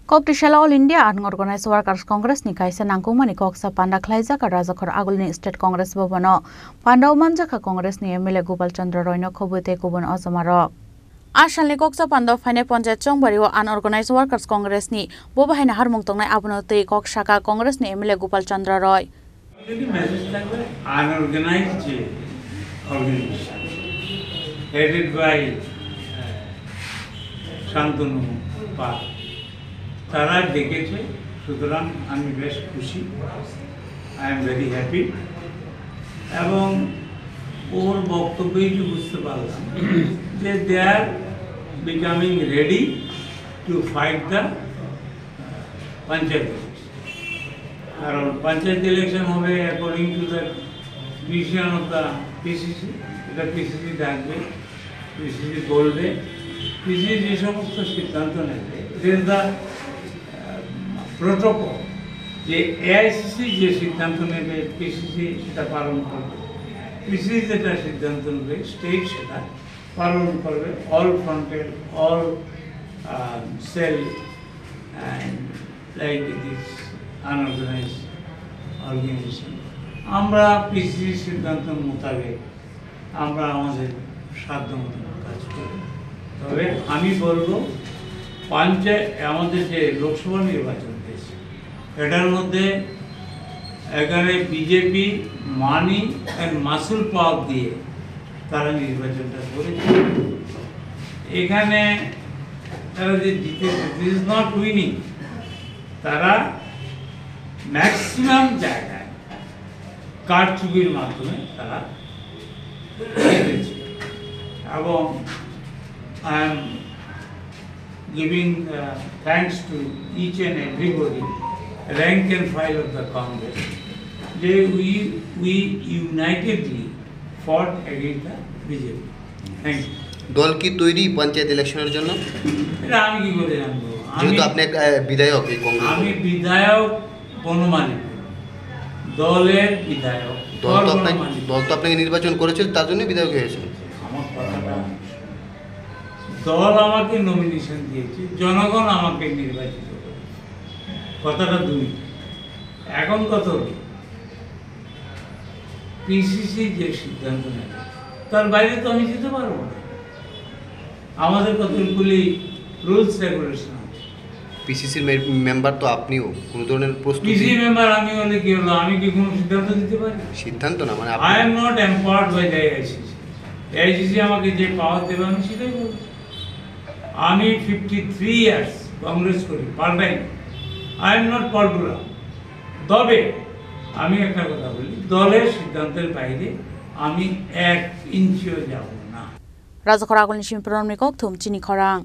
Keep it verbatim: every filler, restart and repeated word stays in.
Koktisala All India Unorganized Workers Congress ni kaisa nangkukmani koksa panda khlaijak Rajakhor Agulini State Congress Bhavan o. Panda o manjakha Congress ni M L A Gopal Chandra Roy no khobwi tei kubun ojama rok. A salni koksa panda o phainai Panchayat Chongbari o Unorganized Workers Congress ni bo bahai naharmung tongnai, abono twi kok saka Congress ni M L A Gopal Chandra Roy. Already message থাকবে, unorganized যে organization, headed by, আহ, শান্তনু পাল, তারা ডেকেছে, সুতরাং আমি বেশ খুশি, I am very happy। এবং ওর বক্তব্যেই যে বুঝতে পারলাম যে they are becoming ready to fight the, আহ, পঞ্চায়েত। কারণ পঞ্চায়েত ইলেকশন হবে according to the decision of the PCC, এটা পিসিসি ডাকবে, পিসিসি বলবে, পিসিসি যে সমস্ত সিদ্ধান্ত নেবে, it is the, আহ, প্রোটোকল, যে এআইসিসি যে সিদ্ধান্ত নেবে পিসিসি সেটা পালন করবে, পিসিসি যেটা সিদ্ধান্ত নেবে স্টেট সেটা পালন করবে, all frontal, all, আহ, cell and like this unorganized organization। আমরা পিসিসি সিদ্ধান্ত মোতাবেক আমরা আমাদের সাধ্য মতো কাজ করি। তবে আমি বলবো, পঞ্চায়েত, আমাদের যে লোকসভা নির্বাচন হয়েছে, এটার মধ্যে এখানে BJP money and muscle power দিয়ে তারা নির্বাচনটা করেছে। এখানে তারা যে জিতেছে, this is not winning, তারা ম্যাক্সিমাম জায়গায় কারচুপির মাধ্যমে তারা জিতেছে। এবং I am giving, uh, thanks to each and everybody, rank and file of the Congress, যে we, we unitedly fought against the BJP. Thank you. দল কি তৈরি পঞ্চায়েত ইলেকশনের জন্য? এটা আমি কি করে জানবো? আমি, যেহেতু আপনি এক, আহ, বিধায়ক এই কংগ্রেস আমি দলের। বিধায়ক বনমালী, দলের বিধায়ক, দল তো আপনাকে, বনমালী। দল তো আপনাকে নির্বাচন করেছিল, তার জন্য বিধায়ক হয়েছেন। আমার কথাটা, দল আমাকে নমিনেশন দিয়েছে, জনগণ আমাকে নির্বাচিত করেছে। কথাটা দুই। এখন কথা হলো, পিসিসি যে সিদ্ধান্ত নেবে, তার বাইরে তো আমি যেতে পারবো না। আমাদের কতগুলি রুলস রেগুলেশন আছে। পিসিসির মে-, মেম্বার তো আপনিও, কোনো ধরনের প্রস্তুতি? পিসি মেম্বার আমি হলে কি হলো, আমি কি কোনো সিদ্ধান্ত দিতে পারি? সিদ্ধান্ত না, মানে আপনি I am not empowered by the AICC. AICC আমাকে যে পাওয়ার দেবে, আমি সেটাই বলবো। আমি ফিফটি থ্রি ইয়ার্স কংগ্রেস করি, পাল্টাই। I am not পল্টুরা। তবে আমি একটা কথা বলি, দলের সিদ্ধান্তের বাইরে আমি এক ইঞ্চিও যাব না। Rajakhor Agulini simi Pranamni kokthum chini khorang.